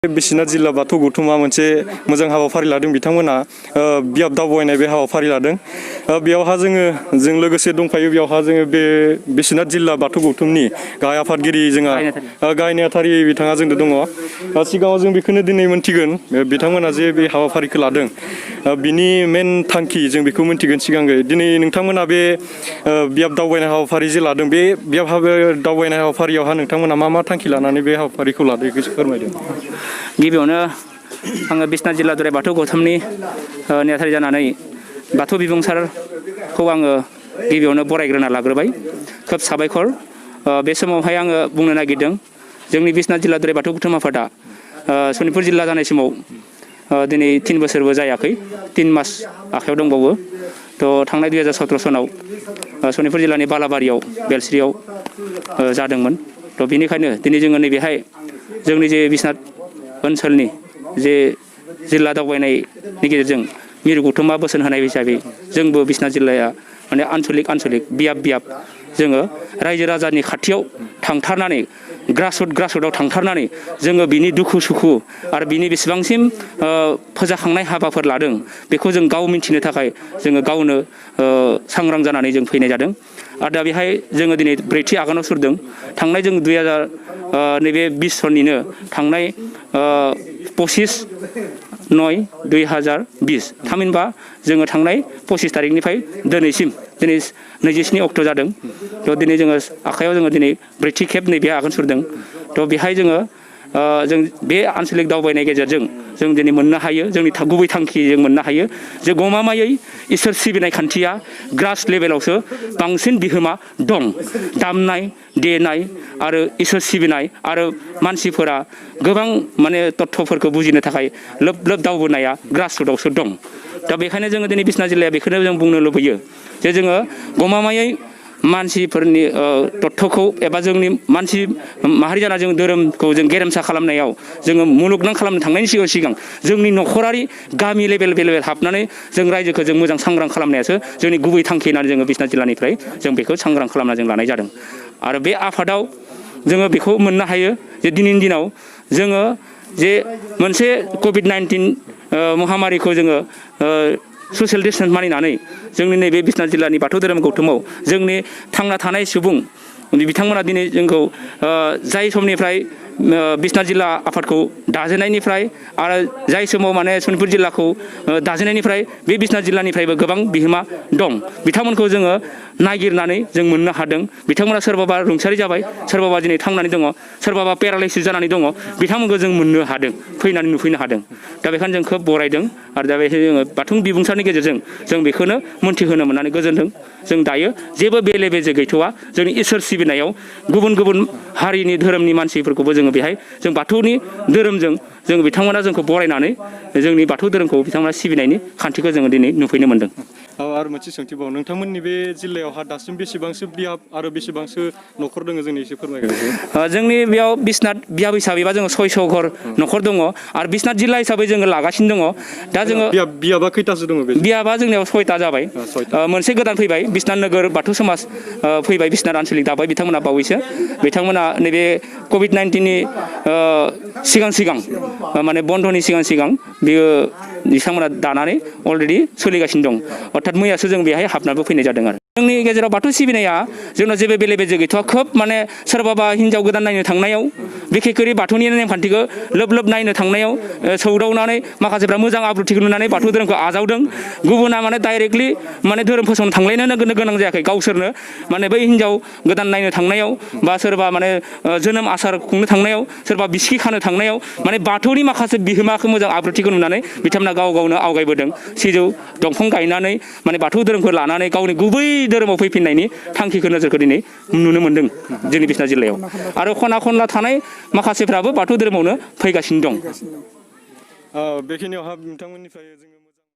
बिश्वनाथ जिल्ला बाथौ गौथुमा मोनसे मोजां हाबाफारि लादों बिथांमोना बियाब दावबायनाय बे हाबाफारि लादों बेयावहा जों लोगोसे दंफायो बेयावहा जोङो बे बिश्वनाथ जिल्ला बाथौ गौथुमनि गाहाय आफादगिरि जोंहा गाहाय नेहाथारि बिथाङा जोंदो दङ सिगाङाव जों बेखौनो दिनै मोनथिगोन बिथांमोना जे बे हाबाफारिखौ लादों बिनि मेन थांखि जों बेखौ मोनथिगोन सिगांगै दिनै नोंथांमोना बे बियाब दावबायनाय हाबाफारि जे लादों बे बियाब दावबायनाय हाबाफारियावहा नोंथांमोना मा थांखि लानानै बे हाबाफारिखौ लादों बेखौ फोरमायदों। गिबियावनो आङो बिश्वनाथ जिल्ला दुराय बाथौ गौथुमनि नेहाथारि जानानै बाथौ बिबुंसारखौ आङो गिबियावनो बरायग्रोना लाग्रोबाय खोब साबायखर बे समावहाय आङो बुंनो नागिरदों जोंनि बिश्वनाथ जिल्ला दुराय बाथौ गौथुम आफादा सनितपुर जिल्ला जानाय समाव दिनै 3 बोसोरबो जायाखै 3 मास आखायाव दंबावो थांनाय 2017 सनाव सनितपुर जिल्लानि बालाबारियाव बेलस्रियाव जादोंमोन बेनिखायनो दिनै जोङो नैबेहाय जोंनि जे बिश्वनाथ ओनसोलनि जे जिल्ला दावबायनायनि गेजेरजों मिरु गौथुमा बोसोन होनाय हिसाबै जोंबो बिश्वनाथ जिल्लाया माने आनसलिक बियाब जोङो रायजो राजानि खाथियाव थांथारनानै ग्रासरुटआव थांथारनानै जोङो बिनि दुखु सुखु आरो बिनि बेसेबांसिम फोजाखांनाय हाबाफोर लादों बेखौ जों गाव मिन्थिनो थाखाय जोङो गावनो सांग्रां जानानै जों फैनाय जादों आरो दा बेहाय जोङो दिनै 4थि आगानाव सुरदों थांनाय जों 2020 सननिनो थांनाय 25/9/2020 थामहिनबा जोङो थांनाय 25 तारिखनिफ्राय दिनैसिम दिनै 27 अक्ट' जादों दिनै जोङो आखायाव जोङो दिनै 4थि खेब नैबे आगान सुरदों बेहाय जोङो जों बे आनसलिक दावबायनाय गेजेरजों जों दिनै मोननो हायो जोंनि गुबै थांखि जों मोननो हायो जे गमामायै इसोर सिबिनाय खान्थिया ग्रास लेभेलावसो बांसिन बिहोमा दं दामनाय देनाय आरो इसोर सिबिनाय आरो मानसिफोरा गोबां माने तत्वफोरखौ बुजिनो थाखाय लोब दावबोनाया ग्रासरुटआवसो दं बेखायनो जोङो दिनै बिश्वनाथ जिल्लाया बेखौनो जों बुंनो लुबैयो जे जोङो गमामायै मानसिफोरनि तत्वखौ एबा जोंनि मानसि माहारि जाना जों धोरोमखौ जों गेरेमसा खालामनायाव जोङो मुलुगनां खालामनो थांनायनि सिगां जोंनि न'खरारि गामि लेभेल हाबनानै जों रायजोखौ जों मोजां सांग्रां खालामनायासो जोंनि गुबै थांखि होननानै जोङो बिश्वनाथ जिल्लानिफ्राय जों बेखौ सांग्रां खालामना जों लानाय जादों आरो बे आफादाव जोङो बेखौ मोननो हायो जे दिनैनि दिनाव जोङो जे मोनसे COVID-19 महामारिखौ जोङो ससियेल डिस्टेन्स मानिनानै जोंनि नैबे बिश्वनाथ जिल्लानि बाथौ धोरोम गौथुमाव जोंनि थांना थानाय सुबुं बिथांमोना दिनै जोंखौ जाय समनिफ्राय बिश्वनाथ जिल्ला आफादखौ दाजेननायनिफ्राय आरो जाय समाव माने सनितपुर जिल्लाखौ दाजेननायनिफ्राय बे बिश्वनाथ जिल्लानिफ्रायबो गोबां बिहोमा दं बिथांमोनखौ जोङो नागिरनानै जों मोननो हादों बिथांमोना सोरबाबा रुंसारि जाबाय सोरबाबा दिनै थांनानै दङ सोरबाबा पेरालाइसिस जानानै दङ बिथांमोनखौ जों मोननो हादों फैनानै नुफैनो हादों बेखायनो जों खोब बरायदों आरो बेहाय जोङो बाथौ बिबुंसारनि गेजेरजों जों बेखौनो मोनथिहोनो मोननानै गोजोनदों जों दायो जेबो बेले बेजे गैथ'वा जोंनि इसोर सिबिनायाव गुबुन हारिनि धोरोमनि मानसिफोरखौबो जोङो बेहाय जों बाथौनि धोरोमजों जों बिथांमोना जोंखौ बरायनानै जोंनि बाथौ धोरोमखौ बिथांमोना सिबिनायनि खान्थिखौ जोङो दिनै नुफैनो मोनदों। आरो मोनसे सोंथिबाव नोंथांमोननि बे जिल्लायावहा दासिम बेसेबांसो बियाब आरो बेसेबांसो न'खर दङ जोंनि एसे फोरमायगोन जोंनि बेयाव बिश्वनाथ बियाब हिसाबैबा जोङो 600 घर न'खर दङ आरो बिश्वनाथ जिल्ला हिसाबै जोङो लागासिनो दङ दा जोङो बियाबा खैथासो दङ बियाबा जोंनियाव 6टा जाबाय मोनसे गोदान फैबाय बिश्वनाथ नोगोर बाथौ समाज फैबाय बिश्वनाथ आनसलिक दाबाय बिथांमोना बावैसो बिथांमोना नैबे COVID-19नि सिगां माने बन्द'नि सिगां बियो बिथांमोना दानानै अलरेडि सोलिगासिनो दं अर्थात मैयासो जों बेहाय हाबनाबो फैनाय जादों आरो जोंनि गेजेराव बाथौ सिबिनाया जोंनाव जेबो बेले बेजे गैथ'आ खोब माने सोरबाबा हिन्जाव गोदान नायनो थांनायाव बिखेखरि बाथौनि नेमखान्थिखौ लोब नायनो थांनायाव सौदावनानै माखासेफ्रा मोजां आब्रुथिखौ नुनानै बाथौ धोरोमखौ आजावदों गुबुना माने डाइरेक्टलि माने धोरोम फोसावनो थांलायनो गोनां जायाखै गावसोरनो माने बै हिन्जाव गोदान नायनो थांनायाव बा सोरबा माने जोनोम आसार खुंनो थांनायाव सोरबा बिसिखि खानो थांनायाव माने बाथौनि माखासे बिहोमाखौ मोजां आब्रुथिखौ नुनानै बिथांमोना गावनो आवगायबोदों सिजौ दंफां गायनानै माने बाथौ धोरोमखौ लानानै गावनि गुबै धोरोमाव फैफिननायनि थांखिखौ नोजोरखौ दिनै नुनो मोन्दों जोंनि बिश्वनाथ जिल्लायाव आरो खना खनला थानाय माखासेफ्राबो बाथौ धोरोमावनो फैगासिनो दं बेखिनियावहा नोंथांमोननिफ्राय जोङो